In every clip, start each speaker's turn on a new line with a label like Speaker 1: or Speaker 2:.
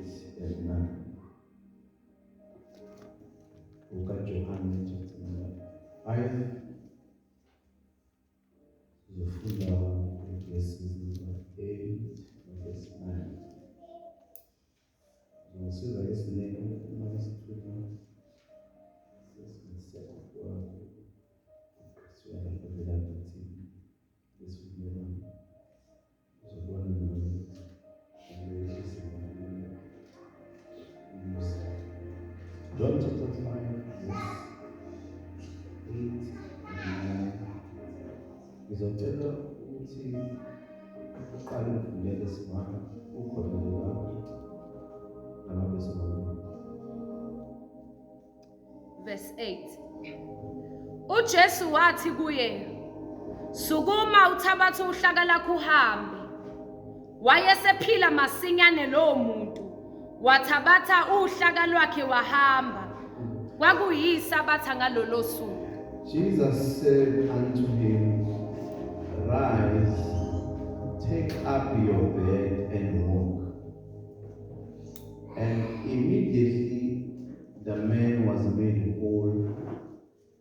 Speaker 1: 8 and 9. KukaJohane chapter number 5, sizofunda verses number 8 verse 9. Ngizosiza isineke uma isithunywa sesingasekho sisuka lapha vela ngathi lesivumelwano uzobona nawe ukuthi uyehlise umusa. John chapter 5 verse 8 and 9. Ngizocela ukuthi uqale ufundele simama ukhona nje lapho namavesi omabili.
Speaker 2: Verse 8. UJesu wathi kuye, Sukuma uthabathe uhlaka lakho uhambe. Wayesephila masinyane lowo muntu, wathabatha uhlaka lwakhe wahamba. Kwakuyisabatha ngalolo suku.
Speaker 1: Jesus said unto him, Rise, take up your bed and walk. And immediately the man was made whole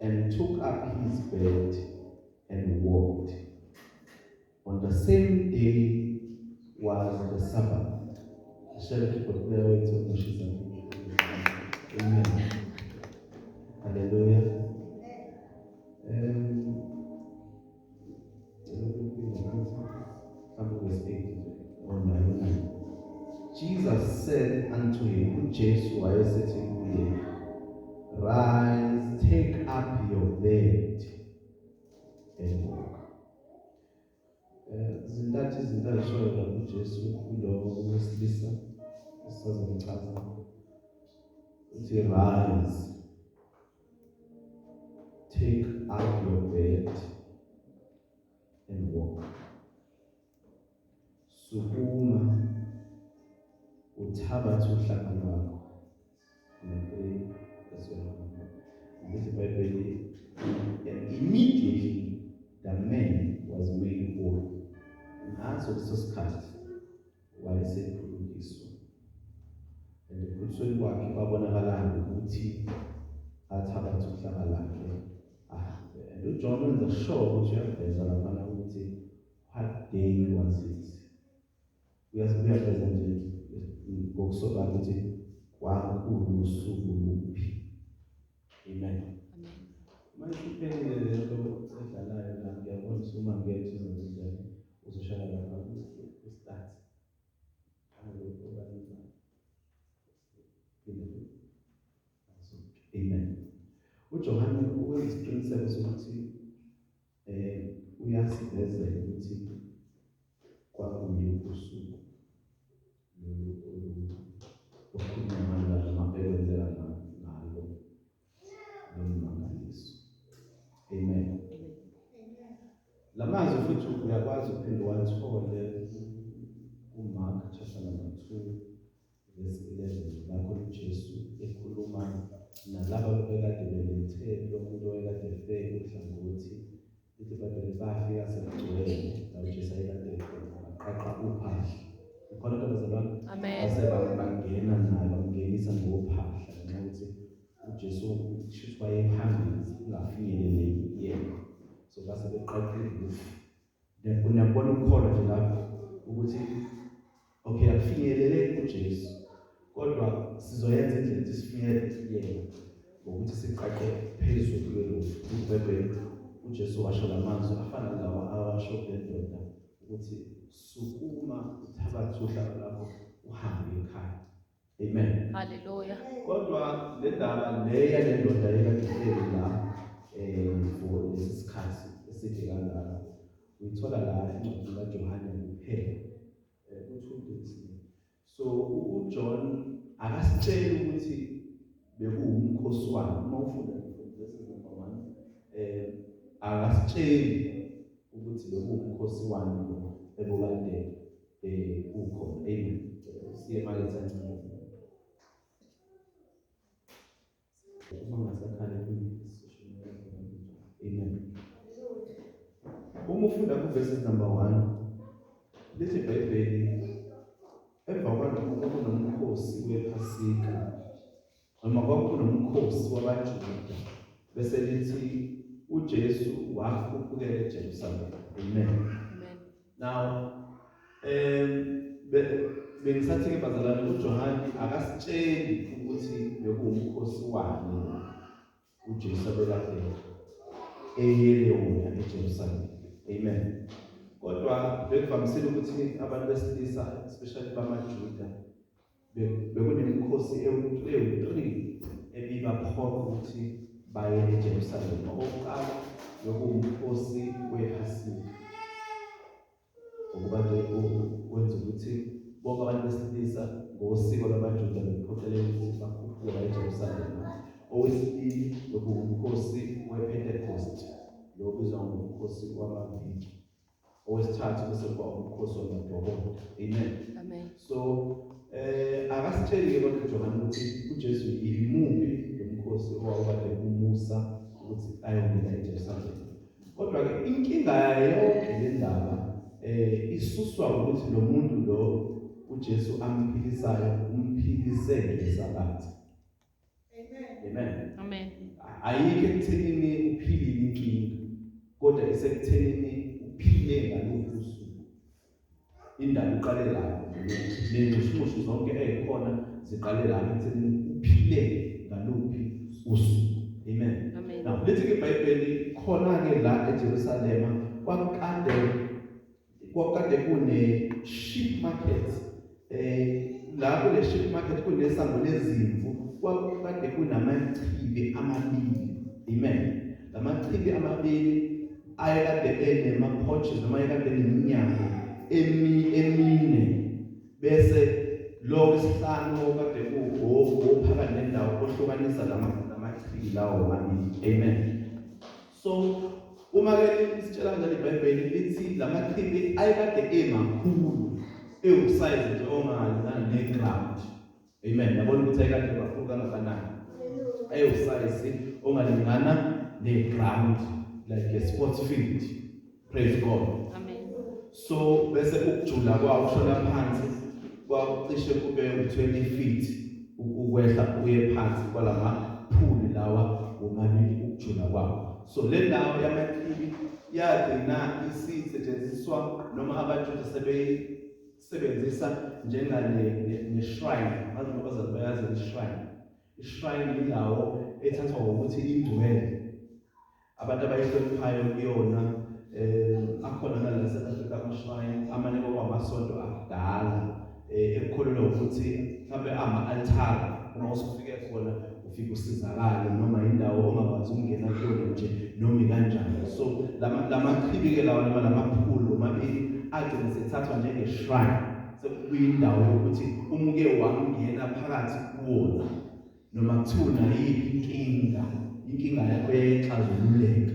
Speaker 1: and took up his bed and walked. On the same day was the Sabbath. Share keyboard player wethu omushisa. Amen. Hallelujah. Verse 8 or 9. Jesus said unto him, uJesu wayesethi kuye, Rise, take up your bed and walk. Zintathu izinto azishoyo lapho uJesu kulo wesilisa esisazomchaza. Uthi rise, take up your bed and walk. Sukuma uthabathe uhlaka lwakho. Number 3, verse 1. Lithi iBhayibheli, and immediately the man was made whole. Ngaso leso sikhathi wayesephulukiswa. And ekuphulisweni kwakhe kwabonakala ngokuthi athabathe uhlaka lakhe ahambe. And uJohn wenza sure ukuthi uyaveza laphana ukuthi what day was it. Uyaveza nje ngokusobala ukuthi kwakulusuku luphi. Amen.
Speaker 2: Amen.
Speaker 1: Uma isiphelile lento edlalayo la, ngiyabona ukuthi uma ngiyethu izenze uzoshaya lapha ku-start. Amen. UJohane uwenza isiqiniseko sokuthi uyasivezela ukuthi kwakuyiluphi usuku lolu okukhulunywa ngalo noma ekwenzeka ngalo lo mmangaliso. Amen. Lamazwi futhi uyakwazi ukuphinde uwathole kuMark chapter number 2 verse 11 lapho uJesu ekhuluma nalaba ababekade belethe lo muntu owayekade efe uhlangothi. Lithi iBhayibheli bafika sekugcwele la uJesu ayekade ekhona, baqaqa uphahla. Ikhona into bazalwane?
Speaker 2: Amen.
Speaker 1: Base bangena naye bamngenisa ngophahla ngenxa yokuthi uJesu kushuthi wayephambili kungafinyeleleki kuyena. So base beqaqile iroof. Niyakubona ukukholwa nje lapho ukuthi okay akufinyeleleki kuJesu kodwa sizoyenza indlela ukuthi sifinyelele kuyena ngokuthi siqaqe phezulu kweroof. IBhayibheli uJesu washo lamazwi afana nalawa awasho kule ndoda ukuthi sukuma uthabathe uhlaka lakho uhambe ekhaya. Amen.
Speaker 2: Hallelujah.
Speaker 1: Kodwa le ndaba le yale ndoda ekade ihleli la for lesi sikhathi eside kangaka uyithola la encwadini kaJohane kuphela ku-2:13. So uJohn akasitsheli ukuthi bekuwumkhosi wani. Uma ufunda verses number 1 akasitsheli ukuthi bekuwumkhosi wani lo ebukade ukhona. Amen. Siye emakethe kancane. Uma ungasakhali Amen. Uma ufunda ku-verses number 1 lithi iBhayibheli emva kwalokho kwakunomkhosi ngomkhosi wabaJuda bese lithi uJesu wakhuphukela eJerusalema. Amen.
Speaker 2: Amen.
Speaker 1: Now bengisathi ke bazalwane, uJohane akasitsheli ukuthi bekuwumkhosi wani uJesu abekade eyele wona eJerusalema. Amen. Kodwa bekuvamisile ukuthi abantu besilisa, especially bamaJuda, bekunemikhosi ewu-3 ebibaphoqa ukuthi baye eJerusalema. Okokuqala bekuwumkhosi wePhasika, ngokuba nje wenza ukuthi bonke abantu besilisa ngosiko lwamaJuda bephoqeleka ukuthi bakhuphuke baye eJerusalema. Owesibili bekuwumkhosi wePentecost, lo obizwa ngomkhosi wamaviki. Owesithathu bese kuba umkhosi wamadokodo. Amen.
Speaker 2: Amen.
Speaker 1: So akasitsheli ke kodwa uJohane ukuthi uJesu yimuphi lo mkhosi owawukade umusa ukuthi ayongena eJerusalema. Kodwa ke inkinga yayo yonke le ndaba isuswa ukuthi lo muntu lo uJesu amphilisayo umphilise ngeSabatha.
Speaker 3: Amen.
Speaker 1: Amen.
Speaker 2: Amen.
Speaker 1: Ayikho ekuthenini uphilile inkinga, kodwa isekuthenini uphile ngaluphi usuku. Indaba iqale lapho, ney'nxushunxushu zonke ey'khona ziqale lapho ekuthenini uphile ngaluphi usuku. Amen.
Speaker 2: Amen.
Speaker 1: Now lithi-ke iBhayibheli khona-ke la eJerusalema kwakade kune sheep market, la kule sheep market kunesango lezimvu, kwakade kunamachibi amabili. Amen. Lamachibi amabili ayekade enema porches noma ayekade eneminyango emine, bese lo wesihlanu kade kuwo phakathi nendawo ohlukanisa lamachibi lawo mabili. Amen. So uma ke sitshela kanjalo iBhayibheli lithi lamachibi ayekade emakhulu, ewusize nje ongalingana neground. Amen. Yabona ukuthi ayekade makhulu kangakanani, ewusize ongalingana neground, like a sports field. Praise God.
Speaker 2: Amen.
Speaker 1: So bese ukujula kwawo kushona phansi kwakucishe kube u20 feet, ukwehla uye phansi kwalama pool lawa womabili, ukujula kwawo. So le ndawo yamachibi yagcina isisetshenziswa noma abaJuda sebeyisebenzisa njengane ne-shrine. Ngazi noma abazali bayazi i-shrine. I-shrine indawo ethathwa ngokuthi ingcwele, abantu abayihloniphayo kuyona. Akhona nala South Africa ama-shrine amanye kwamasonto akudala, ekukholelwa ukuthi mhlawumbe ama-altar, uma usufike khona ufike usizakale, noma indawo ongakwazi ukungena kuyona nje noma ikanjani. So lamachibi ke lawa noma lamapool omabili agcine sethathwa njenge-shrine, sekuyindawo yokuthi uma uke wangena phakathi kuwona, noma kuthiwa unayiphi inkinga, inkinga yakho yayixazululeka.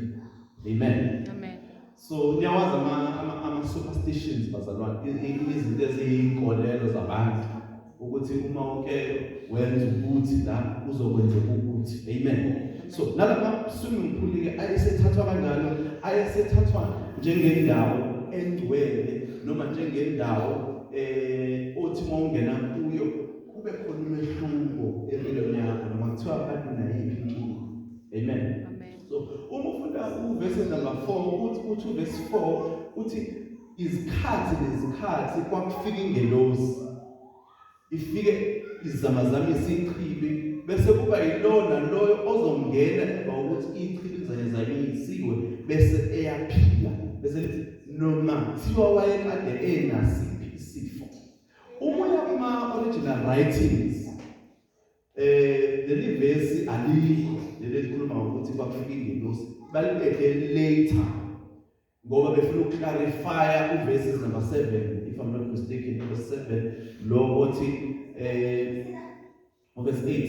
Speaker 1: Amen.
Speaker 2: Amen.
Speaker 1: So niyawazi ama superstitions bazalwane, izinto eziyinkolelo zabantu ukuthi uma uke wenza ukuthi la kuzokwenzeka ukuthi. Amen. So nalama swimming pool ke ayesethathwa kanjalo, ayesethathwa njengendawo engcwele noma njengendawo othi uma ungena kuyo kube khona umehluko empilweni yakho, noma kuthiwa abantu nayiphi inkinga. Amen.
Speaker 2: Amen.
Speaker 1: So uma ufunda uverse number 4, uthi uverse 4 uthi izikhathi nezikhathi kwakufika ingelosi, ifike izamazamise ichibi, bese kuba yilona loyo ozongena emva kokuthi ichibi lizanyazanyisiwe bese eyaphila. Bese lithi noma kuthiwa wayekade enasiphi isifo. Uma uya kuma original writings, leli vesi alikho, leli likhuluma ngokuthi kwakufika ingelosi. Balibeke later ngoba befuna ukuclarifya uverses number 7, if I'm not mistaken, verse 7 lo othi verse 8,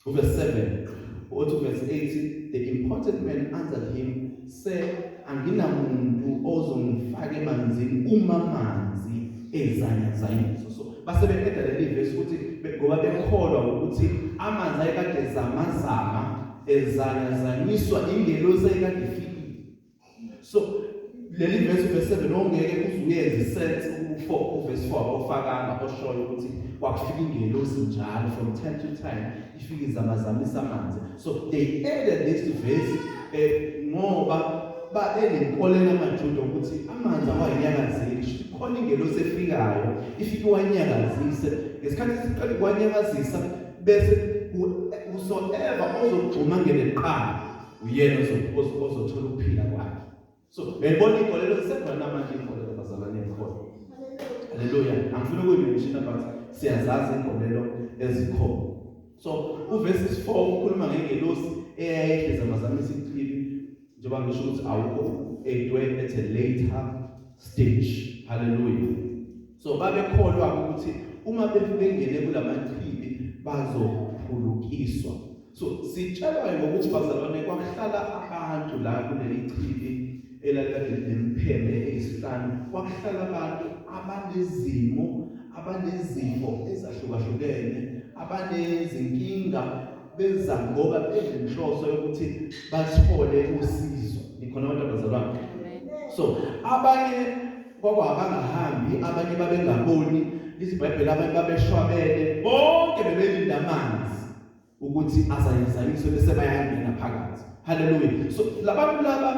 Speaker 1: verse 7 othi, verse 8, "The important man answered him, 'Sir, anginamuntu ozongifaka emanzini uma amanzi ezanyazanyiswa.'" So base be-adda leli verse ukuthi ngoba bekholwa ukuthi amanzi ayekade zamazama ezanyazanyiswa ingelosi ayekade ifikile. So Leli verse, verse 7, ongeke uzuyenze sense u4, uverse 4 awufakanga, oshoyo ukuthi kwakufika ingelosi njalo from time to time, ifike izamazamisa amanzi. So they added this verse ngoba babenenkolelo amaJuda ukuthi amanzi awanyakazeli, khona ingelosi efikayo ifike wanyakazise. Ngesikhathi siqala kwanyakazisa, bese whosoever ozogxuma ngene kuqala uyena ozothola ukuphila kwakhe. So uyayibona inkolelo zisekhona namanje, inkolelo, bazalwane, ekhona. Haleluya. Angifuni ukuyimention, but siyazazi inkolelo ezikhona. So uverse 4 ukhuluma ngengelosi eyayehleza amazamisa ichibi, njengoba ngisho ukuthi awukho edwe at a later stage. Haleluya. So babekholwa ukuthi uma bengene kulamachibi bazophulukiswa. So sitshelwa ngokuthi, bazalwane, kwakuhlala abantu la kuleli chibi elalikade linempheme eyisihlanu. Kwakuhlala abantu abanezimo, abanezifo ezahlukahlukene, abanezinkinga, beza ngoba benenhloso yokuthi bathole usizo. Nikhona, abantu abazalwane? So abanye kwakuwabangahambi, abanye babengaboni, lithi iBhayibheli, abanye babeshwabene, bonke bebelinda amanzi ukuthi azanyazanyiswe bese bayangena phakathi. Haleluya. So labantu laba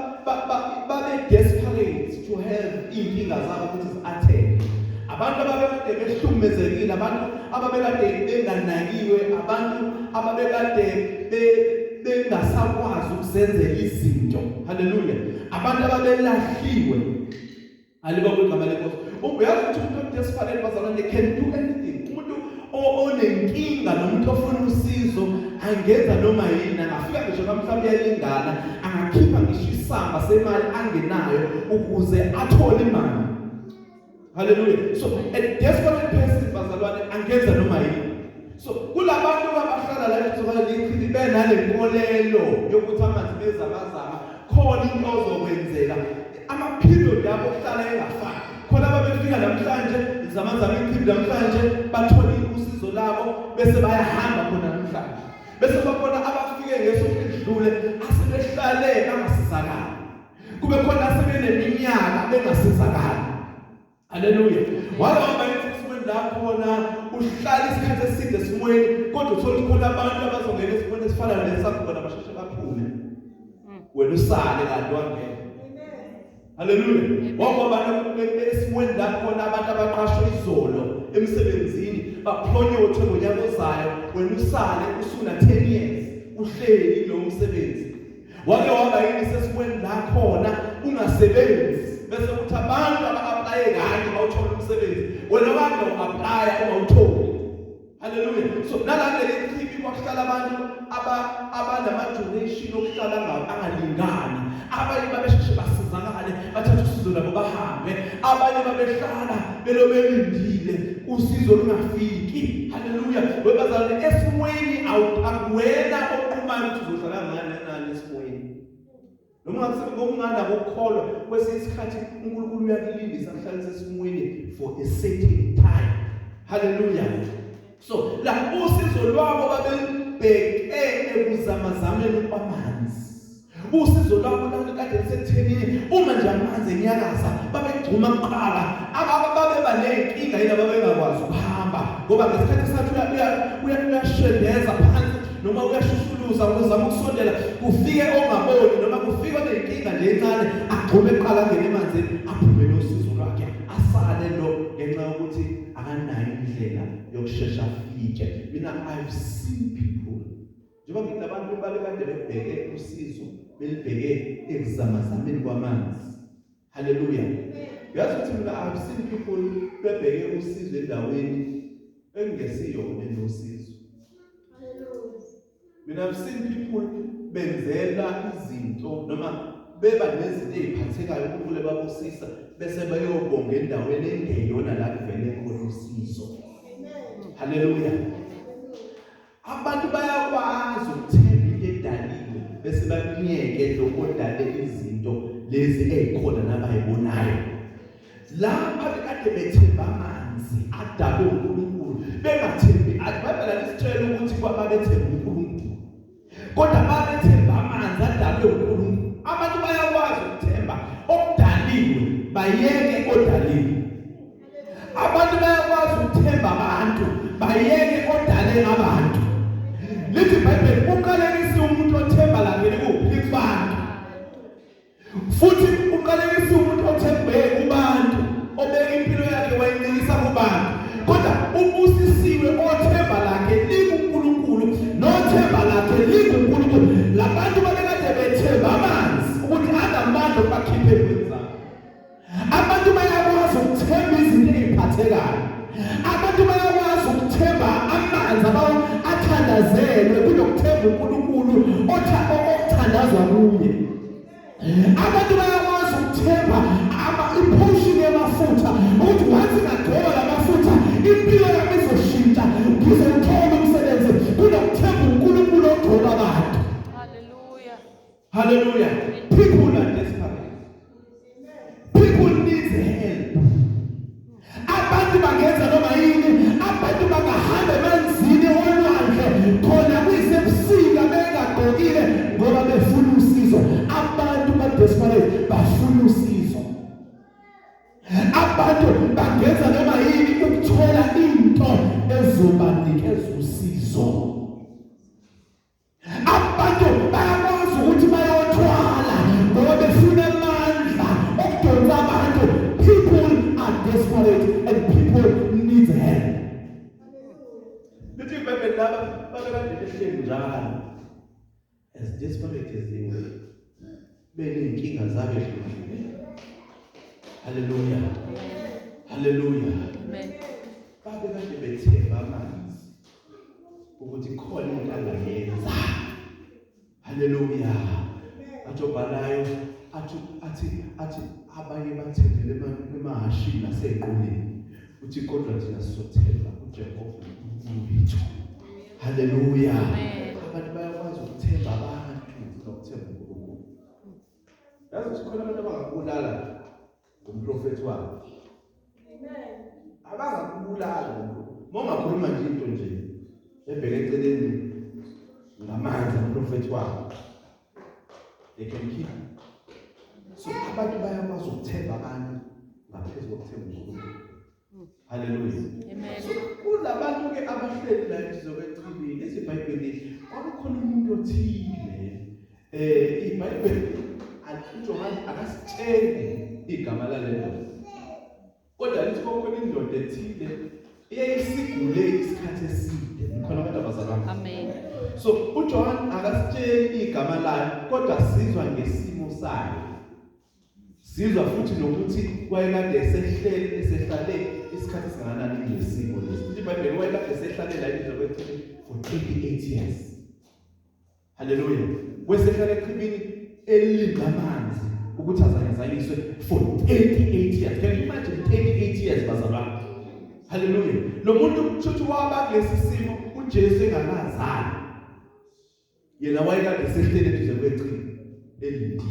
Speaker 1: babe desperate to have inkinga zabo ukuthi zi-attend. Abantu ababekade behlukumezekile, abantu ababekade benganakiwe, abantu ababekade bengasakwazi ukuzenzela izinto. Haleluya. Abantu ababelahliwe. Alibongwe igama leNkosi. Uyazi ukuthi umuntu odesperate, bazalwane, can do anything. Umuntu onenkinga nomuntu ofuna usizo angenza noma yini, angafika ngisho namhlawumbe uyalingana, angakhipha ngisho isamba semali angenayo ukuze athole imali. Hallelujah. So a desperate person, bazalwane, angenza noma yini. So kulabantu abahlala la ethukala lichibi benale nkolelo yokuthi amanzi bezamazama khona into ozokwenzeka. Ama period yabo okuhlala engafani. Khona ababefika namhlanje izamazama ichibi namhlanje, bathola usizo labo bese bayahamba khona namhlanje. Bese bakhona abafike ngesonto edlule asebehlale bangasizakali. Kube khona asebeneminyaka bengasizakali. Haleluya. Wahamba esimweni la khona uhlala isikhathi eside esimweni, kodwa uthola ukuthi khona abantu abazongena esimweni esifana nesakho, bona basheshe baphume. Wena usale kanti wangena. Haleluya. Wahamba esimweni la khona abantu abaqashwe izolo emsebenzini bapromote ngonyaka ozayo, wena usale usuna 10 years uhleli kulowo msebenzi. Wake waba yini sesimweni la khona ungasebenzi, bese kuthi abantu aba-applye kanye bawuthola umsebenzi, wena kade u-applya ungawutholi? Haleluya. So nalapha leli chibi kwakuhlala abantu abanama-duration okuhlala angalingani. Abanye babesheshe basizakale, bathathe usizo labo bahambe. Abanye babehlala belobelindile usizo lungafiki. Haleluya. Webazalwane, esimweni akuwena oqumayo ukuthi uzohlala ngani nani esimweni. Noma unganako ukukholwa, kwesinye isikhathi uNkulunkulu uyakulindisa akuhlalise esimweni for a certain time. Haleluya. So la usizo lwabo babebheke ekuzamazameni kwamanzi. Usizo lwabo lwalukade lisekutheni uma nje amanzi enyakaza babegxuma kuqala. Ababeba nenkinga yilabo abengakwazi ukuhamba, ngoba ngesikhathi sathi uyashendeza phansi noma uyashushuluza uzama ukusondela, kufike ongaboni noma kufike onenkinga nje encane, agxume kuqala angene emanzini, aphume nosizo lwakhe, asale lo ngenxa yokuthi akanayo indlela yokushesha afike. Mina I've seen people, njengoba ngithi abantu babekade bebheke usizo, belibheke ekuzamazameni kwamanzi. Haleluya. Uyazi ukuthi mina I've seen people bebheke usizo endaweni engesiyona enosizo. Mina I've seen people benzela izinto noma beba nezinto eziphathekayo uNkulunkulu ebabusisa, bese bayobonga endaweni engeyona la kuvele khona usizo. Haleluya. Abantu bayakwazi ukuthemba into edaliwe bese bakuyeke lokho odale izinto lezi ezikhona nabayibonayo. Lapha bekade bethemba amanzi adalwe uNkulunkulu, bengathembi iBhayibheli alisitshela ukuthi kwababethemba uNkulunkulu, kodwa babethemba amanzi adalwe uNkulunkulu. Abantu bayakwazi ukuthemba okudaliwe.
Speaker 4: Bayeke odale abantu. Lithi iBhayibheli uqalekisiwe umuntu othemba lakhe likuphi? Likubantu. Futhi uqalekisiwe umuntu othembe kubantu, obeka impilo yakhe wayincikisa kubantu. Kodwa ubusisiwe othemba lakhe likuNkulunkulu, nothemba lakhe likuNkulunkulu. Labantu babekade bethemba amanzi ukuthi anamandla okubakhipha empilweni zabo. Abantu bayakwazi ukuthemba izinto eziphathekayo. Abantu bayakwazi ukuthemba amanzi abawo athandazelwe kunokuthemba uNkulunkulu othandazwa kuye. Abantu bayakwazi ukuthemba ipotion yamafutha ukuthi once ngagcoba lamafutha impilo yami izoshintsha, ngizowuthola umsebenzi, kunokuthemba uNkulunkulu ogcoba abantu.
Speaker 2: Hallelujah.
Speaker 4: Hallelujah. People are desperate. People need help. Abantu bangenza noma yini, abantu bangahamba emanzini olwandle khona kuyisebusika bengagqokile ngoba befuna usizo. Abantu ba desperate, bafuna usizo. Abantu bangenza noma yini ukuthola into ezobanikeza usizo. Abantu bayakwazi ukuthi bayothwala ngoba befuna amandla okudonsa abantu. People are desperate and people need help.
Speaker 1: Lithi iBhayibheli laba babekade behleli njalo, as desperate as they were, beney'nkinga zabo ehlukahlukene. Haleluya, haleluya.
Speaker 2: Amen.
Speaker 1: Babekade bethemba amanzi ukuthi khona into angayenza. Haleluya. Athi obhalayo athi abanye bathembele emahashini nasey'nqoleni, uthi kodwa thina sizothemba uJehova uNkulunkulu wethu. Haleluya.
Speaker 2: Amen.
Speaker 1: Abantu bayakwazi ukuthemba abantu nokuthemba uNkulunkulu. Yazi ukuthi khona abantu abangakubulala ngumprofethi wabo.
Speaker 3: Amen.
Speaker 1: Abangakubulala uma ungakhuluma nje into nje ebheke eceleni ngamanzi umprofethi wabo, they can kill you. So abantu bayakwazi ukuthemba abantu ngaphezu kokuthemba uNkulunkulu. Haleluya.
Speaker 2: Amen.
Speaker 1: So kulabantu ke abahleli la eduze kwechibini, lithi iBhayibheli kwakukhona umuntu othile. IBhayibheli uJohane akasitsheli igama lale ndoda, kodwa lithi kwakukhona indoda ethile eyayisigule isikhathi eside. Nikhona abantu abazalwane?
Speaker 2: Amen.
Speaker 1: So uJohane akasitsheli igama layo, kodwa sizwa ngesimo sayo. Sizwa futhi nokuthi wayekade esehlele esehlale isikhathi esingakanani kulesimo lesi. Lithi iBhayibheli wayekade esehlale la eduze kwechibi for 38 years. Haleluya. Wesehlale echibini elinda amanzi ukuthi azanyazanyiswe for 38 years. Can you imagine 38 years bazalwane? Haleluya. Lo muntu kushuthi waba kulesi simo uJesu engakazali. Yena wayekade esehlele eduze kwechibi elindile.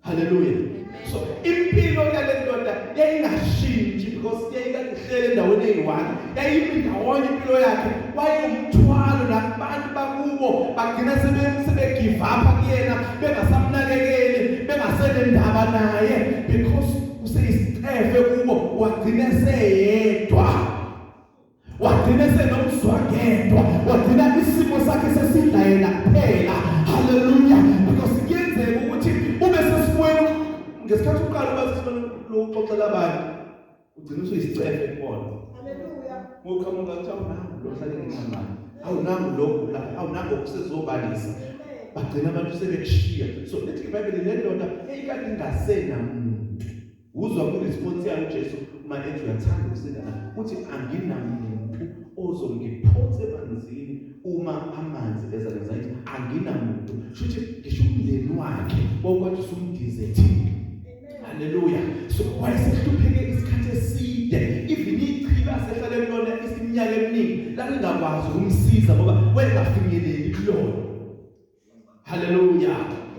Speaker 1: Haleluya. So impilo yale ndoda yayingashintshi because yayikade ihlele endaweni eyi-one, yayimi ndawonye impilo yakhe, wayewumthwalo nakubantu bakubo, bagcina sebe-give up kuyena, bengasamnakekeli, bengasenendaba naye because useyisicefe kubo, wagcina seyedwa, wagcina senomzwangedwa, wagcina isimo sakhe sesidla yena kuphela. Haleluya. Because kuyenzeka ukuthi ube sesimweni ngesikhathi uqala uba sesimweni lokuxoxela abantu, ugcina usuyisicefe kubona.
Speaker 3: Hallelujah.
Speaker 1: Ngoqhamuka kuthi awunangu lo hlale ngenamali, awunangu lo gulayo, awunangu okusezobalisa, bagcina abantu sebekushiya. So lithi iBhayibheli le ndoda eyikade ingasenamuntu, uzwa ku-response yayo uJesu uma ethi uyathanda ukusinda na, uthi anginamuntu ozongiphonsa emanzini uma amanzi eza. Ngithi anginamuntu, shuthi ngisho umndeni wakhe wawukade usumdizethile. Haleluya. So wayesehlupheke isikhathi eside, even ichibi asehlale kulona isiminyaka eminingi lalingakwazi ukumsiza ngoba wayengafinyeleli kulona. Haleluya,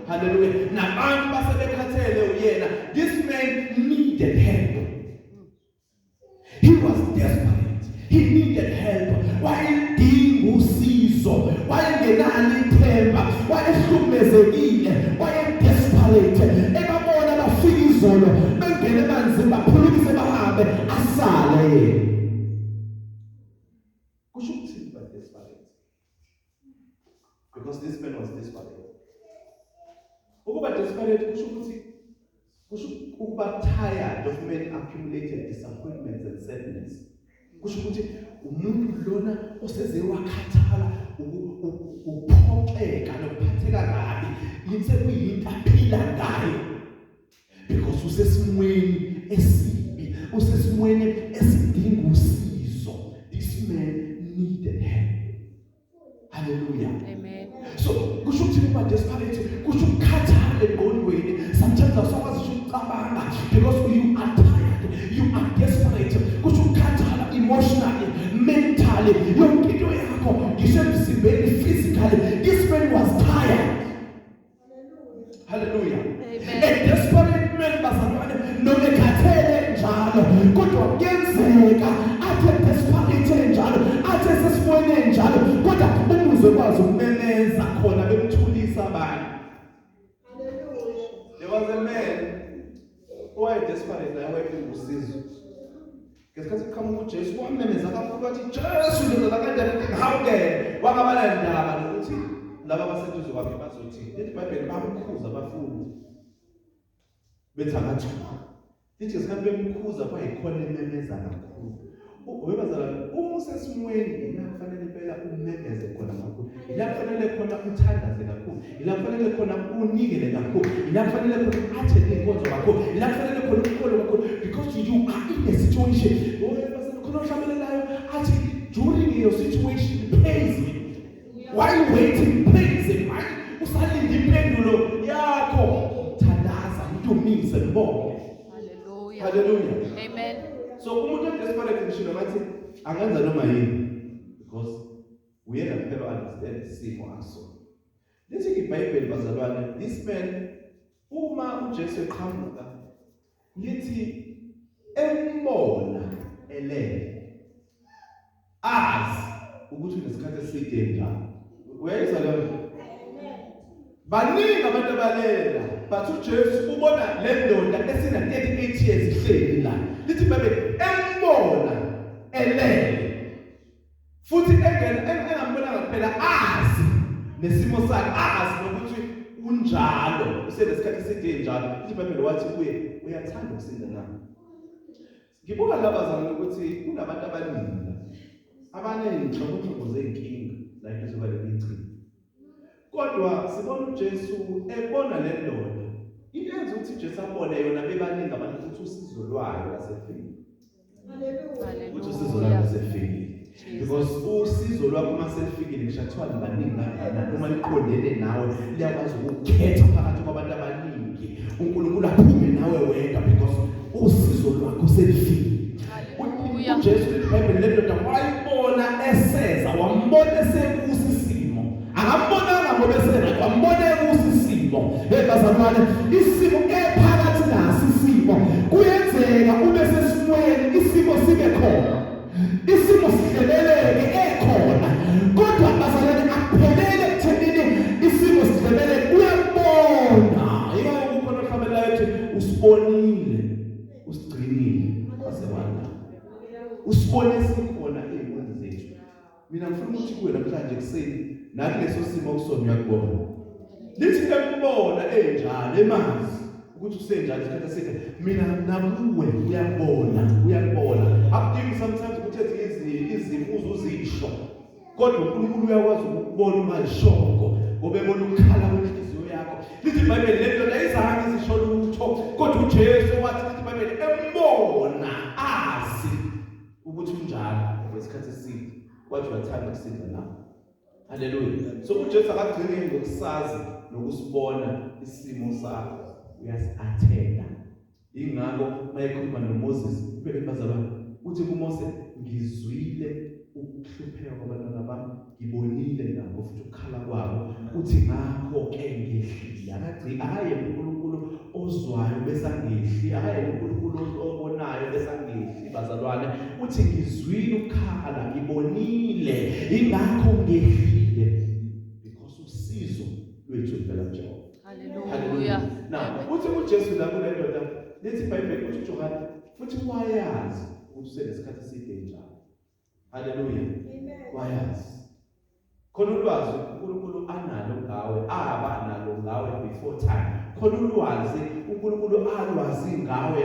Speaker 1: haleluya. Nabantu basebekhathele uyena. This man needed help. He was desperate, he needed help. Wayedinga usizo, wayengenalo ithemba, wayehlukumezekile, waye-desperate. Ebabona bafika izolo bengena emanzini, baphulukise, bahambe, asale yena. Ukuthi ba desperate. Because this man was desperate. Ukuba desperate kusho ukuthi kusho ukuba tired of many accumulated disappointments and sadness. Kusho ukuthi umuntu lona oseze wakhathala ukuphoxeka nokuphatheka kabi yinse kuyinto aphila ngayo, because usesimweni esibi, usesimweni esidinga usizo. This man needed help. Hallelujah.
Speaker 2: Amen.
Speaker 4: So kusho ukuthi ukuba desperate kusho ukukhathala engqondweni. Sometimes awusakwazi ngisho ukucabanga because you are tired, you are desperate. Kusho ukukhathala emotionally, mentally, yonke into yakho, ngisho emzimbeni, physically. This man was tired. Hallelujah.
Speaker 2: Amen.
Speaker 4: A desperate man, bazalwane, noma ekhathele njalo, kodwa kuyenzeka athe desperate njalo, athe sesimweni njalo, kodwa umuzwe kwazi ukumemeza khona bemthulisa abanye.
Speaker 1: There was a man owaye desperate naye, wayedinga usizo. Ngesikhathi kuqhamuka uJesu, wamemeza kakhulu wathi, "Jesu, ndodana kaDavide, ngihawukele." Wangaba nandaba nokuthi laba abaseduze kwakhe bazothi. Lithi iBhayibheli bamkhuza abafundi, bethi akathuka. Lithi ngesikhathi bemkhuza kwayikhona ememeza kakhulu. Webazalwane, uma usesimweni ila kufanele impela umemeze khona kakhulu, ila kufanele khona uthandaze kakhulu, ila kufanele khona unikele kakhulu, ila kufanele khona attend inkonzo kakhulu, ila kufanele khona ukholwe kakhulu, because you are in a situation. Webazalwane, khona ohlabelelayo athi, during your situation, praise him. While waiting, praise him. While usalinde impendulo yakho, thandaza, mdumise, mbonge.
Speaker 2: Hallelujah.
Speaker 1: Hallelujah.
Speaker 2: Amen.
Speaker 1: So umuntu odesperate, ngisho ngathi angenza noma yini, because uyena kuphela understand isimo aso. Lithi iBhayibheli, bazalwane, this man, uma uJesu eqhamuka, lithi embona elele, azi ukuthi unesikhathi eside njalo. Uyayizwa leyo? Baningi abantu abalela, but uJesu ubona le ndoda esina 38 years ihleli la. Lithi babe embona elele futhi engena engambonanga kuphela, azi nesimo sakhe, azi nokuthi unjalo, usenesikhathi eside njalo. Lithi iBhayibheli wathi kuye, "Uyathanda ukusinda na?" Ngibuka labazalwane ukuthi kunabantu abaningi la abaney'nhlobonhlobo zey'nkinga la phezu kwaleli chibi, kodwa sibona uJesu ebona le ndoda. Into yenza ukuthi uJesu abone yona bebaningi abantu ukuthi usizo lwayo lasefikile, ukuthi usizo lwayo lasefikile, because usizo lwakho uma selifikile, ngisho kuthiwa nibaningi kangakanani, uma liqondene nawe liyakwazi ukukhetha phakathi kwabantu abaningi, uNkulunkulu aphume nawe wedwa, because usizo lwakho selifikile.
Speaker 2: Hallelujah.
Speaker 4: UJesu, iBhayibheli, le ndoda wayibona eseza, wambona esekusa isimo. Akambonanga ngoba esera, wambona ekusa isimo. Hey bazalwane, isimo ephakathi naso, isimo kuyenzeka ube sesimweni, isimo sibe khona, isimo sihleleleke ekhona, kodwa bazalwane akuphelele ekuthenini isimo sihleleleke, uyabona. Yiko kukhona ohlabelayo ethi, "Usibonile, usigcinile wasewanda." Usibone sikhona ey'mweni zethu. Mina ngifuna ukuthi kuwe namhlanje ekuseni, nakuleso simo okusona uyakubona. Lithi embona enjalo, emazi ukuthi usenjalo isikhathi eside. Mina nakuwe uyakubona, uyakubona. Akudingi sometimes ukuthi ezinye izimo uze uzisho, kodwa uNkulunkulu uyakwazi ukukubona ungayishongo, ngoba ebona ukukhala kwenhliziyo yakho. Lithi iBhayibheli le ndoda ayizange izisho lutho, kodwa uJesu wathi, lithi iBhayibheli, embona azi ukuthi unjalo ngokwesikhathi eside, wathi, "Uyathanda ukusinda na?" Haleluya. So uJesu akagcini ngokusazi nokusibona isimo sakho, uyasi-attenda. Ingakho mayekhuluma noMoses, ubeke bazalwane, uthi kuMose, "Ngizwile ukuhlupheka kwabantwana bami, ngibonile nakho futhi ukukhala kwabo." Uthi, "Ngakho ke ngehlile." Akagcini, akayena uNkulunkulu ozwayo bese angehli, akayena uNkulunkulu obonayo bese angehli, bazalwane. Uthi, "Ngizwile ukukhala, ngibonile, ingakho ngehlile," because usizo lwethu luvela kuJehova.
Speaker 2: Hallelujah.
Speaker 1: Now, uthi uJesu la kule ndoda, lithi iBhayibheli, uthi uJohane futhi wayazi ukuthi usenesikhathi eside njalo.
Speaker 4: Haleluya.
Speaker 3: Amen.
Speaker 4: Wayazi. Khona ulwazi uNkulunkulu analo ngawe, aba nalo ngawe before time. Khona ulwazi uNkulunkulu alwazi ngawe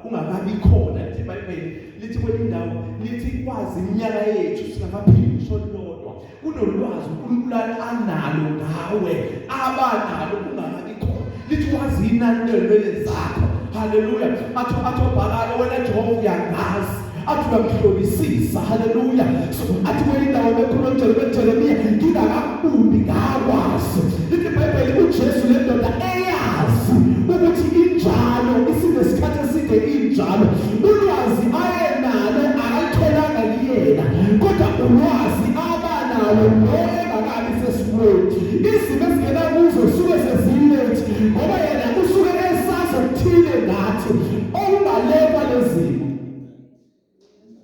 Speaker 4: ungakabi khona. Lithi iBhayibheli, lithi kwenye indawo, lithi kwazi iminyaka yethu singakaphili ngisho lodwa. Kunolwazi uNkulunkulu analo ngawe, aba nalo ungakabi khona. Lithi wazi inani lezwele zakho. Haleluya. Athi obhalalo, wena Jehova uyangazi. Athi uyamhlolisisa. Haleluya. So athi kwenye indawo bekhuluma uJeremiya, ngingakakubumbi ngakwazi. Lithi iBhayibheli uJesu le ndoda eyazi ukuthi injalo, isinesikhathi eside injalo. Ulwazi ayenalo akalitholanga kuyena, kodwa ulwazi abanalo lo engakabi sesimweni. Izimo esingena kuzo suke sezilethi, ngoba yena usuke esazi okuthile ngathi okungalekwa lezimo.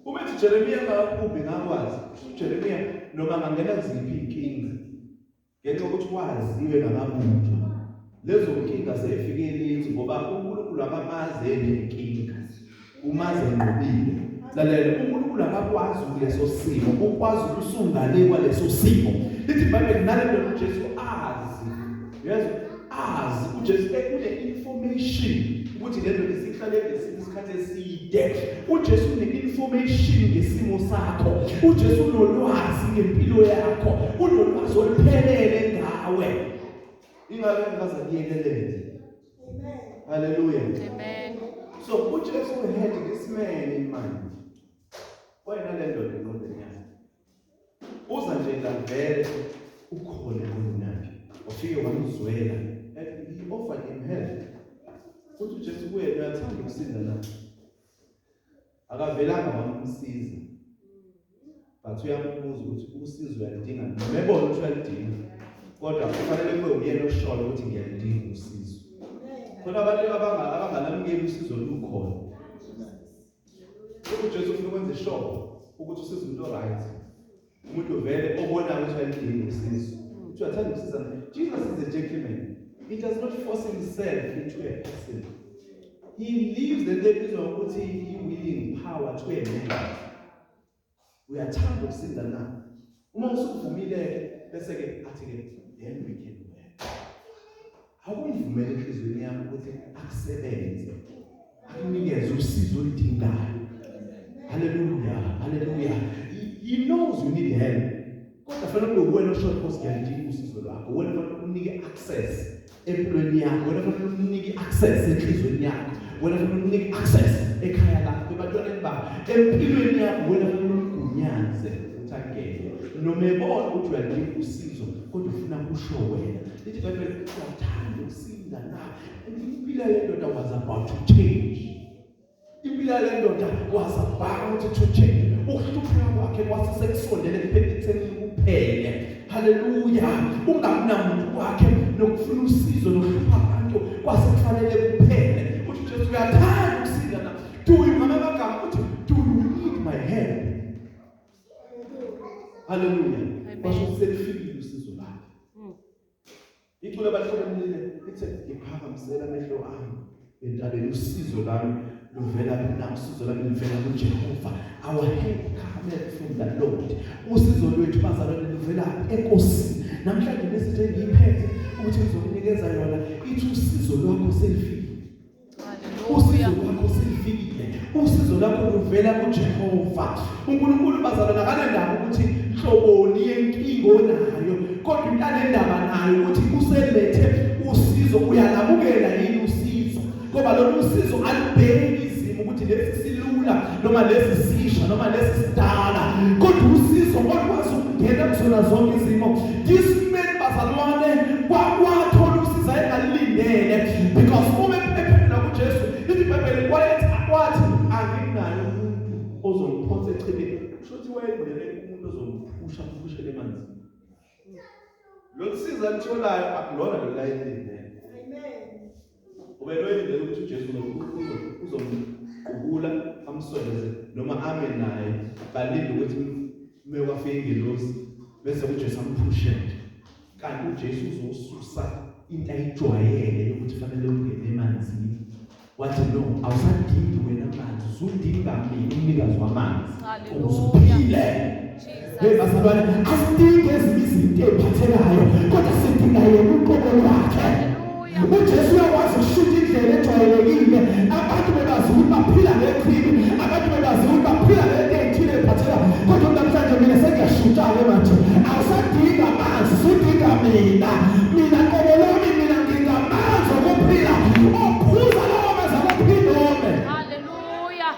Speaker 4: Uma ethi Jeremiya ngakubumbi ngakwazi, uJeremiya noma angangena kuziphi inkinga ngenxa yokuthi waziwe ngakabunjwa, lezo nkinga seyifike lithi ngoba uNkulunkulu akamazi enenkinga, umazi enqobile. Lalela, uNkulunkulu akakwazi kuleso simo, ukwazi ukusungale kwaleso simo. Lithi iBhayibheli nale nto uJesu azi, uyezwa, azi uJesu ekune information ukuthi le nto isihlale isikhathi eside. uJesu une information ngesimo sakho. uJesu unolwazi ngempilo yakho, unolwazi oluphelele ngawe. Ingabe ngaze kuyekelele.
Speaker 3: Amen.
Speaker 4: Hallelujah.
Speaker 2: Amen.
Speaker 4: So uJesu had this man in mind. Wayena le ndoda engqondweni yakhe. Uza nje la vele ukhona engqondweni yakhe. Wafike wamzwela and he offered him help. Uthi uJesu kuye, uyathanda ukusinda na? Akavelanga wamsiza. But uyambuza ukuthi usizo uyalidinga noma ebona ukuthi uyalidinga. Kodwa kufanele kube uyena oshoyo ukuthi ngiyalidinga usizo. Khona abantu abangalamukeli usizo lukhona. UJesu ufuna ukwenza ishow ukuthi usiza umuntu oright. Umuntu vele obona ukuthi uyalidinga usizo. Uthi uyathanda ukusiza. Jesus is a gentleman. He does not force himself into a person. He leaves the nto ebizwa ngokuthi i-willing power to a man. Uyathanda ukusinda na? Uma usuvumile bese ke athi ke then we can work. Akumvumele enhliziyweni yakho ukuthi akusebenze, akunikeze usizo oludingayo. Hallelujah, hallelujah. He knows you need help. Kodwa fanele kube uwena osho Nkosi ngiyalidinga usizo lwakho. Wena fanele umnike access empilweni yakho. Wena fanele umnike access enhliziyweni yakho. Wena fanele umnike access ekhaya lakho, ebantwaneni bakho, empilweni yakho. Wena fanele umgunyaze ukuthi angene. Noma ebona ukuthi uyalidinga usizo, kodwa ufuna kusho wena. Lithi iBhayibheli uyathanda ukusinda na? Impilo yendoda was about to change. Impilo yendoda was about to change. Ukuhlupheka kwakhe kwase sekusondele ekuphetheni kuphele. Haleluya. Ungakunamuntu kwakhe nokufuna usizo nokuhlupha abantu kwase kufanele kuphele. Uthi Jesu uyathanda ukusinda na? Do you, ngamagama uthi do you need my help? Haleluya.
Speaker 2: Amen.
Speaker 4: Kwasho selifikile usizo lakhe. Iculo abahlobelile lithe ngiphakamisela amehlo ami entabeni, usizo lami luvela na? Usizo lami luvela kuJehova. Our help cometh from the Lord. Usizo lwethu bazalwane luvela eNkosini. Namhlanje message engiyiphethe ukuthi ngizokunikeza yona ithi usizo lwakho selifikile. Usizo
Speaker 2: Hallelujah.
Speaker 4: lwakho selifikile. Usizo lwakho luvela kuJehova. uNkulunkulu bazalwane akanendaba ukuthi nhloboni yenkinga onayo, kodwa into anendaba nayo ukuthi uselethe usizo, uyalamukela yini usizo? Ngoba lolu usizo alubheki izimo ukuthi lesi silula noma lesi sisha noma lesi sidala, kodwa usizo olukwazi ukungena kuzona zonke izimo. This man bazalwane kwathola usizo ayengalilindele, because uma ephendula kuJesu lithi iBhayibheli kwathi anginayo umuntu ozomphonsa echibini. Kusho ukuthi wayelindele umuntu ozomphusha amphushele emanzini. Lo sizo alitholayo akulona lo layelindele.
Speaker 3: Amen.
Speaker 4: Ubeloyindele ukuthi uJesu uzomqubula amsondeze noma ame naye, balinde ukuthi mekwafika ingelosi bese uJesu amphushele. Kanti uJesu uzosusa into ayijwayele yokuthi fanele ungene emanzini. Wathi, no, awusadingi wena amanzi, usudinga mina, umnikazi wamanzi, ukuze
Speaker 2: Hallelujah.
Speaker 4: uphile. Hey
Speaker 2: Jesus.
Speaker 4: bazalwane, asidingi ezinye izinto eziphathekayo, kodwa sidinga yena uqobo lwakhe.
Speaker 2: Hallelujah.
Speaker 4: UJesu uyakwazi ukushintsha indlela ejwayelekile. Abantu bebazi ukuthi baphila ngechibi, abantu bebazi ukuthi baphila ngento ey'thile ey'phathekayo, kodwa namhlanje mina sengiyashintsha-ke manje. Awusadingi amanzi, usudinga mina. Mina qobo lwami, mina ngingamanzi okuphila. Ophuza lawo manzi akuphinde ome.
Speaker 2: Hallelujah.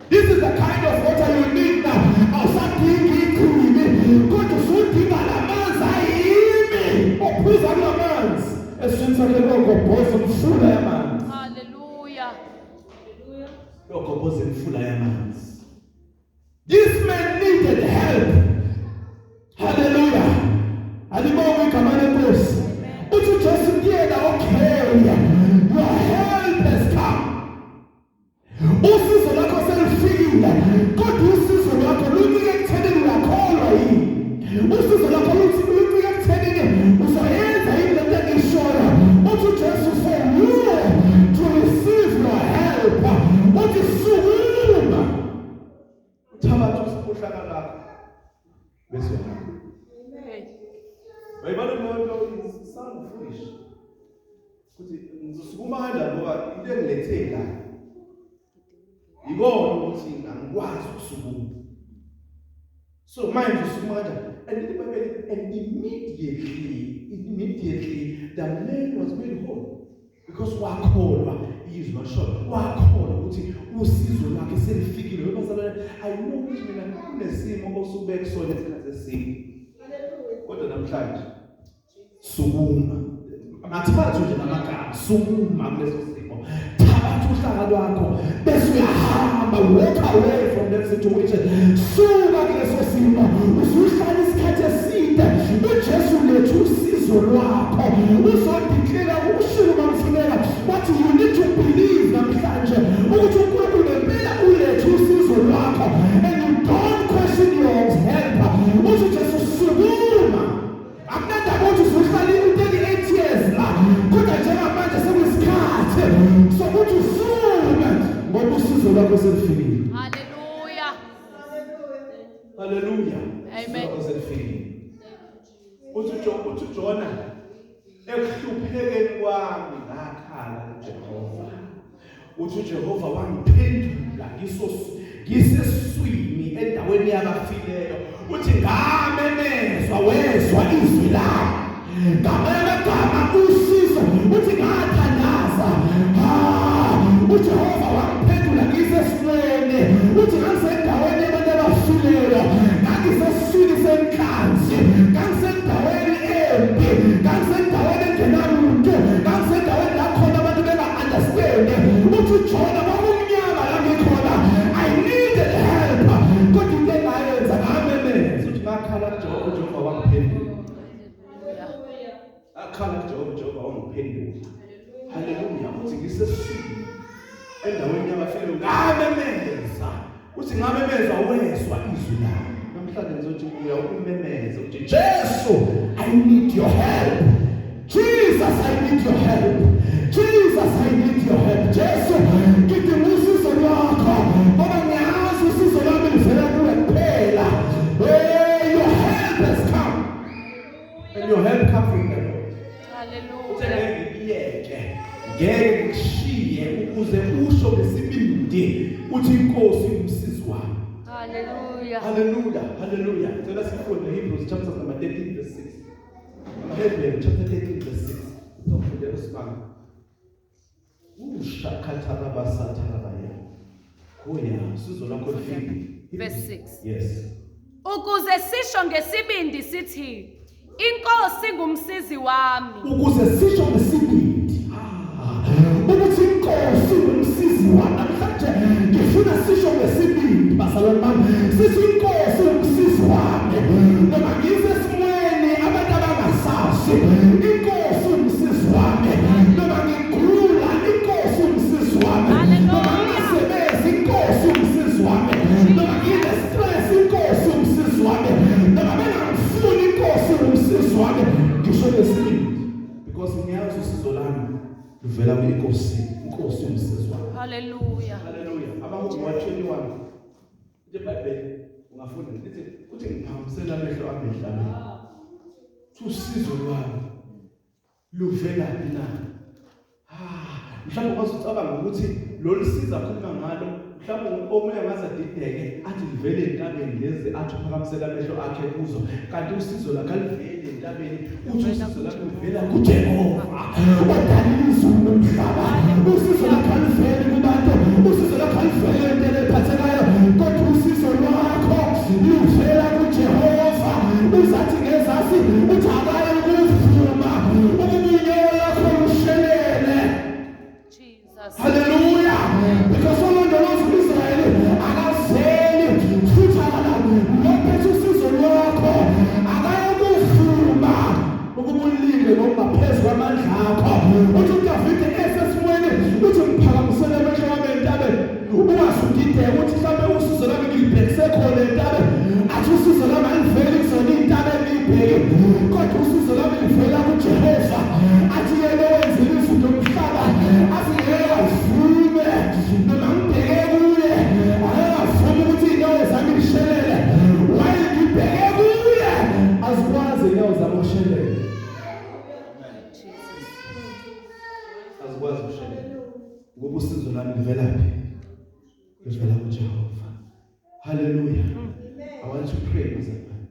Speaker 4: This is the kind of water you need now. Awusadingi ichibi, kodwa usudinga lamanzi ayimi. Ophuza kulamanzi, esiswini sakhe kuyogobhoza imfula yamanzi.
Speaker 2: Hallelujah.
Speaker 4: Kuyogobhoza imfula yamanzi. This man needed help. Hallelujah. Alibongwe igama leNkosi. Uthi uJesu kuyena, okay, your help has come. Usizo lwakho selufikile, kodwa usizo lwakho luncike ekuthenini uyakholwa yini. Usizo lwakho luncike ekuthenini uzoyenza yini lento engiyishoyo. Uthi uJesu, for you to receive your help, uthi sukuma, uthabathe uhlaka lwakho, bese uyahamba.
Speaker 2: Hey.
Speaker 4: Uyayibona umuntu sound foolish kuthi ngizosukuma kanjani, ngoba into engilethe la ikona ukuthi angikwazi ukusukuma. So manje usukuma kanjani? And lithi iBhayibheli, and immediately the man was made whole, because wakholwa izwi washo, wakholwa ukuthi usizo lwakhe selifikile. Bazalwane, I know ukuthi mina kunesimo osube kusona isikhathi eside,
Speaker 3: Hallelujah.
Speaker 4: kodwa namhlanje sukuma. Mathathu nje namagama, sukuma kuleso simo, thabatha uhlaka lwakho bese uyahamba. Walk away from that situation. Suka kuleso simo usuhlala isikhathi eside. UJesu lethu usizo lwakho, uzodeclare ushilo mamfuneka wathi you need to believe namhlanje ukuthi uNkulunkulu ngempela ulethe usizo lwakho, and you don't question your helper. Uthi Jesu, sukuma. Akunandaba ukuthi usuhlala u-38 years la, kodwa njengamanje sekuyisikhathi sokuthi usuke, ngoba usizo lwakho selifikile.
Speaker 2: Hallelujah.
Speaker 3: Hallelujah.
Speaker 4: Haleluya.
Speaker 2: Amen.
Speaker 4: Usizo lwakho selifikile. Uthi uJona, ekuhluphekeni kwami ngakhala kuJehova. Uthi uJehova wangiphendula ngiseswini, endaweni yabafileyo. Uthi ngamemezwa, wezwa izwi lami. Ngamanye amagama, usizo, uthi ngathandaza, ha, uJehova wangiphendula ngisesimweni. Uthi ngangisendaweni yabantu abafileyo, ngangisesiswini senhlanzi, ngangisendaweni embi, ngangisendaweni engenamuntu, ngangisendaweni la khona abantu benga-understand. Uthi uJona, kwakumnyama la ngikhona, I needed help, kodwa into engayenza, ngamemeza. Uthi ngakhala kuJehova, uJehova wangiphendula.
Speaker 2: Hallelujah.
Speaker 4: Akhala kuJehova, uJehova wangiphendula. Haleluya. Uthi ngisesiswini endaweni yabafileyo, ngamemeza. Uthi ngamemeza, wezwa izwi lami. Namhlanje ngizothi uya ukumemeza, uthi, Jesu, I need your help. Jesus, I need your help. Jesus, I need your help. Jesu, ngidinga usizo lwakho, ngoba ngiyazi usizo lwami luvela kuwe kuphela. Hey, your help has come, and your help come from the Lord. Uthe
Speaker 2: Hallelujah.
Speaker 4: ngeke ngiyeke, ngeke ngikushiye, ukuze usho ngesibindi uthi inkosi umsizi wami.
Speaker 2: Hallelujah.
Speaker 4: Hallelujah, hallelujah. Cela sifunde Hebrews chapter number 13 verse 6. Hebrews chapter 13 verse 6. Uzofundela usimanga. Ushakatharabasatharabaya. Kuya usizo lwakho lufikile.
Speaker 2: Verse 6.
Speaker 4: Yes.
Speaker 2: Ukuze sisho ngesibindi sithi, inkosi ngumsizi wami.
Speaker 4: Ukuze sisho ngesibindi, ukuthi inkosi ngumsizi wami. Namhlanje ngifuna sisho ngesibindi, bazalwane bami, sithi inkosi ngumsizi wami, noma ngisesimweni abantu abangasazi, inkosi umsizi wami. Noma ngigula, inkosi umsizi wami. Noma ngingasebenzi, inkosi umsizi wami. Noma ngine-stress, inkosi umsizi wami. Noma bengangifuni, inkosi umsizi wami. Ngisho ngesibindi because ngiyazi usizo lami luvela kwinkosi. Inkosi umsizi.
Speaker 2: Hallelujah.
Speaker 4: Haleluya. Amahubo 121. Lithi iBhayibheli ungafunda lithi uthi ngiphakamisela amehlo ami entabeni. Uthi usizo lwami luvelaphi na? Ah, mhlawumbe ukwazi ucabanga ukuthi lolu sizo akhuluma ngalo mhlawumbe omunye angaze adideke athi livele entabeni lezi athi uphakamisela amehlo akhe kuzo, kanti usizo lakhe aliveli entabeni, uthi usizo lakhe luvela kuJehova
Speaker 5: Odalile izulu nomhlaba. Usizo lakho aluveli kubantu, usizo lakho aluveli entweni ephathekayo, kodwa usizo lwakho luvela kuJehova. Uzathi ngezasi uthi akaye ukuvuma ukuba unyawo lakho lushelele.
Speaker 2: Jesus.
Speaker 5: Haleluya! Because olondoloza uIsrayeli akazeli futhi akalophethe usizo lwakho, akayokuvuma ukuba ulinde ngokungaphezu kwamandla akho. Uthi uDavide esesimweni uthi ngiphakamisele amehlo wami entabeni, ungasudideka uthi mhlawumbe usizo lwami ngilibhekise khona entabeni. Athi usizo lwami aliveli kuzona iy'ntaba engiyibheke, kodwa usizo lwami livela kuJehova. Athi yena owenzile izinto umhlaba, athi ngeke avume noma ngibheke kuye, angeke avume ukuthi iy'nyawo zami lishelele. Waye ngibheke kuye, azikwazi iy'nyawo zami ukushelela.
Speaker 2: Jesus.
Speaker 4: Azikwazi ukushelela ngoba usizo lwami livelaphi? Livela kuJehova. Haleluya. I want to pray, bazalwane.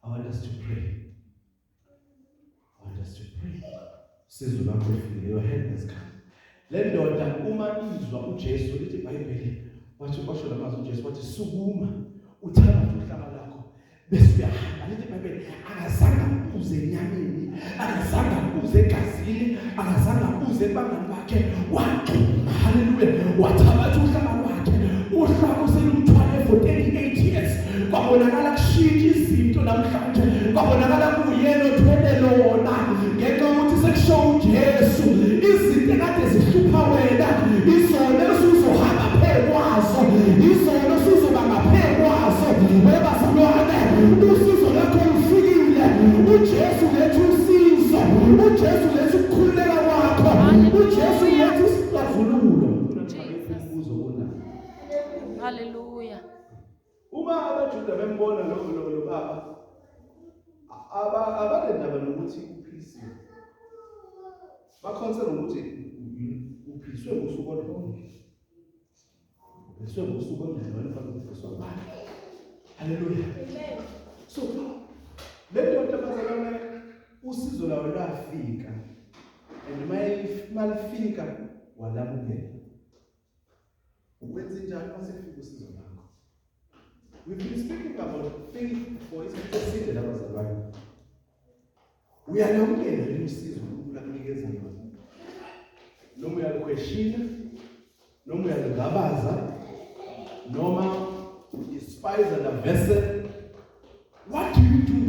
Speaker 4: I want us to pray. I want us to pray. Usizo lwakho lufikile, your help has come. Le ndoda uma izwa uJesu, lithi iBhayibheli, wathi washo lamazwi uJesu, wathi sukuma uthabathe uhlaka lakho bese uyahamba. Lithi iBhayibheli akazange abuze enyameni, akazange abuze egazini, akazange abuze ebangani bakhe, wagxuma. Haleluya. Wathabatha uhlaka lwakhe, uhlaka oselumthwale for 38 years.
Speaker 5: Kwabonakala kushintsha izinto namhlanje, kwabonakala kuyena othwele lona, ngenxa yokuthi sekusho uJesu izinto ekade zihlupha wena izona esuzohamba phezu kwazo, izona osuzoba ngaphezu kwazo. Webazalwane, usizo lakho lufikile. uJesu lethu usizo, uJesu lethu ukukhululeka kwakho, uJesu lethu isixazululo.
Speaker 2: Jesus.
Speaker 4: Umbuzo ona.
Speaker 2: Hallelujah.
Speaker 4: Uma abaJuda bembona lo baba, abanendaba nokuthi uphilisiwe. Bakhonse nokuthi uphiliswe ngosuku olulodwa. Uphiliswe ngosuku olungelona fanele ukuphiliswa ngalo. Haleluya. So le ndoda bazalwane usizo lawo lwafika, and malifika walamukela. Ukwenza njani mase kufika usizo lakho? We've been speaking about faith for isikhathi eside labazalwane. Uyalamukela yini usizo uNkulunkulu akunikeza lona? Noma uyalukhweshina, noma uyalugabaza, noma you despise the vessel. What do you do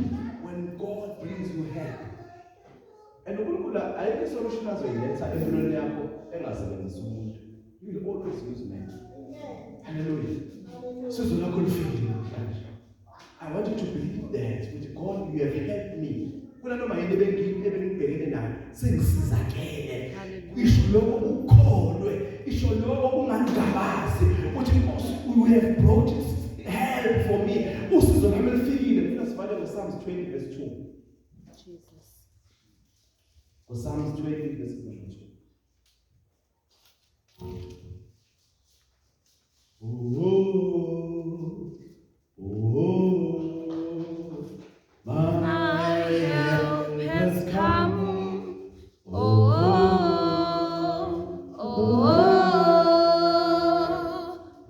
Speaker 4: when God brings you help? And uNkulunkulu ayikho solution azoyiletha empilweni yakho engasebenzisi umuntu. He will always use man. Hallelujah. Sizo lakho lifikile namhlanje. I want you to believe that with God you have helped me. Kuna noma yini ebengibhekene nayo sengisizakele.
Speaker 2: Hallelujah.
Speaker 4: Isho lokho ukholwe, isho lokho ungangabazi. Uthi Nkosi, you have brought help for me. Usizo lwami lufikile. Ngifuna sivale ngoPsalms 20 verse 2.
Speaker 2: Jesus.
Speaker 4: NgoPsalms 20 verse number 2. Oh, oh, my
Speaker 2: My help has come. Oh, oh, oh,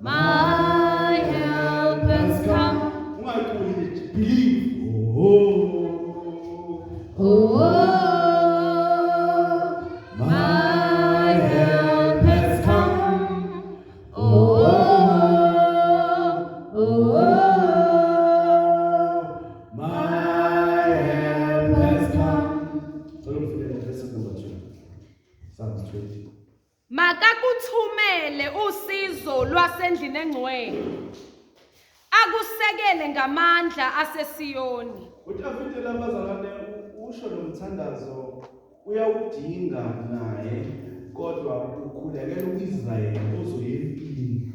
Speaker 2: my help has come.
Speaker 4: Ungayiculi nje, believe. Oh,
Speaker 2: Oh, my help has come. Oh, oh,
Speaker 4: my help has come. Cela ungifundele verse number 2. Psalms 20.
Speaker 2: Makakuthumele usizo lwasendlini engcwele, akusekele ngamandla aseSiyoni.
Speaker 4: uDavide labazalwane usho lo mthandazo uyawudinga naye. Kodwa ukhulekela uIsrael ozoya empini.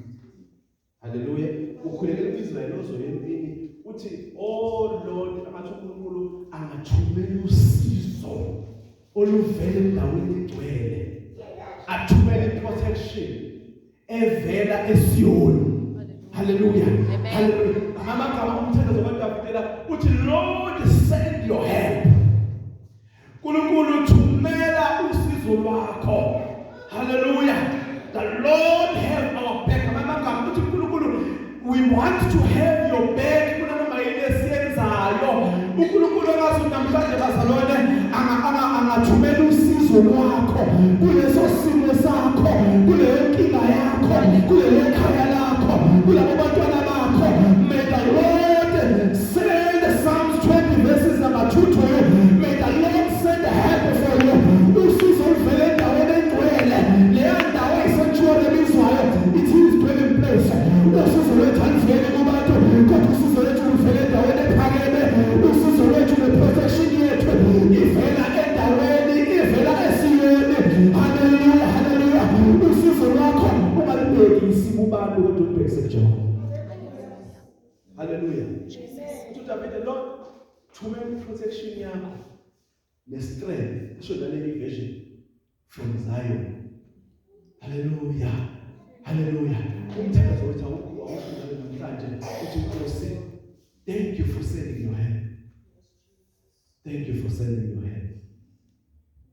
Speaker 4: Haleluya. Ukhulekela uIsrael ozoya empini, uthi, "Oh Lord, angathi uNkulunkulu angathumela usizo oluvela endaweni egcwele, athumele iprotection evela eSiyoni." Haleluya. Haleluya. Amagama umthandazo kaDavide la uthi, "Lord, send your help." uNkulunkulu, thumela usizo lwakho. Haleluya. The Lord have our back. Amagama uthi uNkulunkulu, we want to have your back kunanoma yini esiyenzayo. uNkulunkulu engazi namhlanje, bazalwane, angathumela usizo lwakho kuleso simo sakho, kuleyo nkinga yakho, kulelo khaya lakho, kulabo bantwana bakho. May the Lord send Psalms 20 verses number 2 to you. May the Lord send help for you. Usizo oluvela endaweni engcwele, leyo ndawo eyisanctuary ebizwayo, it is dwelling place. Usizo lwethu aluveli kubantu, kodwa usizo lwethu luvela endaweni ephakeme. Usizo lwethu neprotection yethu ivela endaweni, ivela eSiyoni. Haleluya, haleluya. Usizo lwakho ungalubhekisi kubantu, kodwa ulubhekise kuJehova. Haleluya. Uthi uDavide, "Lord, thumela protection yakho nestrength," isho naleli version, "from Zion." Haleluya, haleluya. Umthandazo wethu awukho awushilo namhlanje, uthi, "Nkosi, thank you for sending your help. Thank you for sending your help."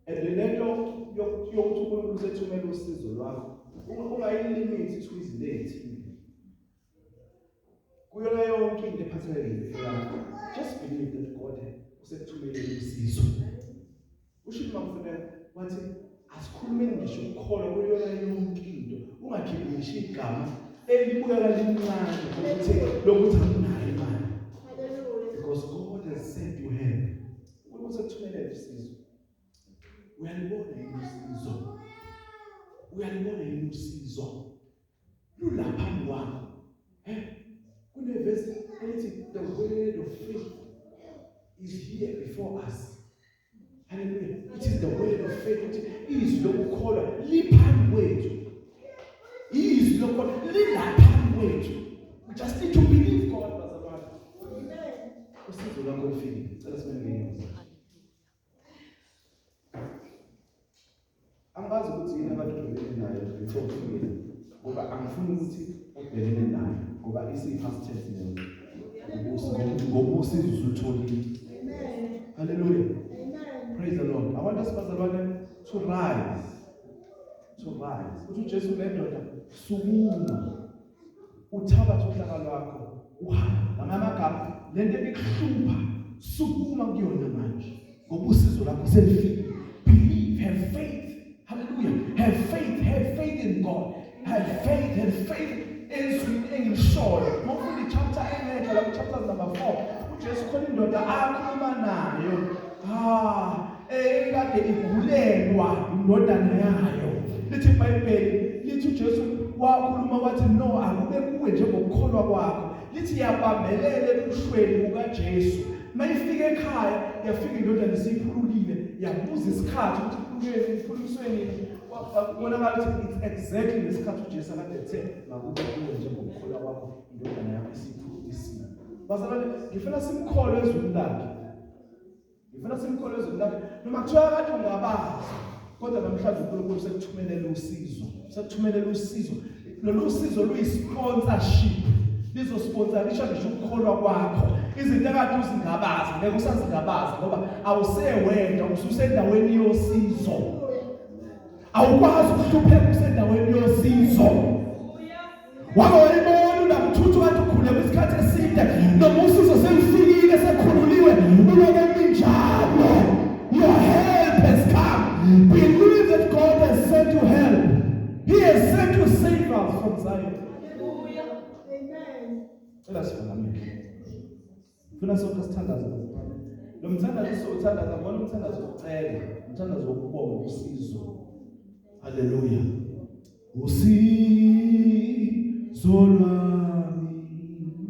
Speaker 4: And lento yokuthi uNkulunkulu sethumela usizo lwakho, ungayilimit to izinto ezithile. Kuyona yonke into ephathelene nempilo yakho, just believe that God usekuthumelele usizo. Usho mamfuneka wathi asikhulumeni ngisho ukukholwa kuyona yonke into, ungakhiphi ngisho igama elibukeka lincane ukuthi lokuthi anginayo imali, because God has sent you help. uNkulunkulu sekuthumelele usizo. Uyalibona yini usizo? Uyalibona yini usizo lulapha phambi kwakho? Kunevesi elithi the word of faith is here before us. Hallelujah. It is the word of faith, ukuthi izwi lokukholwa liphambi kwethu. Izwi lokukholwa lilapha phambi kwethu. We just need to believe God, bazalwane. Usizo lwakho lufikile. Cela simele ngenyawo. Angazi ukuthi yini abantu ubhekene nayo before ufike, ngoba angifuni ukuthi ubhekene nayo, ngoba isi-past tense leyo, ngoba usizo usutholile. Hallelujah. Praise the Lord. I want us, bazalwane, to rise, to rise. Uthi uJesu le ndoda, "Sukuma, uthabathe uhlaka lwakho, uhambe." Ngamanye amagama, lento ebikuhlupha, sukuma kuyona manje, ngoba usizo lwakho selifikile. Believe, have faith. Hallelujah. Have faith, have faith in God. Have faith, have faith ezwini engilishoyo. Mawufunda ichapter engenhla la, chapter number 4, uJesu khona indoda akhuluma nayo, ekade igulelwa indodana yayo. Lithi iBhayibheli, lithi uJesu wakhuluma wathi, "No, akube kuwe njengokukholwa kwakho." Lithi yabambelela ebushweni bukaJesu. Mayifika ekhaya, yafika indodana isiphulukile. Yabuza isikhathi ukuthi iphulukeni, iphulusweni. Kubonakala ukuthi it's exactly lesikhathi uJesu akade ethe makube kuwe njengokukholwa kwakho, indodana yakho isiphulukisiwe. Bazalwane, ngifuna simkholwe ezwini lakhe. Ngifuna simkholwe ezwini lakhe, noma kuthiwa kade ungabazi, kodwa namhlanje uNkulunkulu sekuthumelela usizo, sekuthumelela usizo. Lolu sizo luyi-sponsorship, lizosponsorisha ngisho ukukholwa kwakho. Izinto ekade uzingabaza, ngeke usazingabaza, ngoba awusewedwa, ususendaweni yosizo. Awukwazi ukuhlupheka usendaweni yosizo. Wake wayibona unamthuthu kade ukhuleka isikhathi eside, noma usizo selifikile, sekhululiwe, uloke minjalo. Your help has come. Believe that God has sent you help. He has sent you savers from Zion.
Speaker 3: Amen.
Speaker 4: Cela sivale amehlo. Funa sonke sithandaze. Lo mthandazo sowuthandaza ngona umthandazo wokucela, umthandazo wokubonga usizo. Haleluya. Usizo lwami.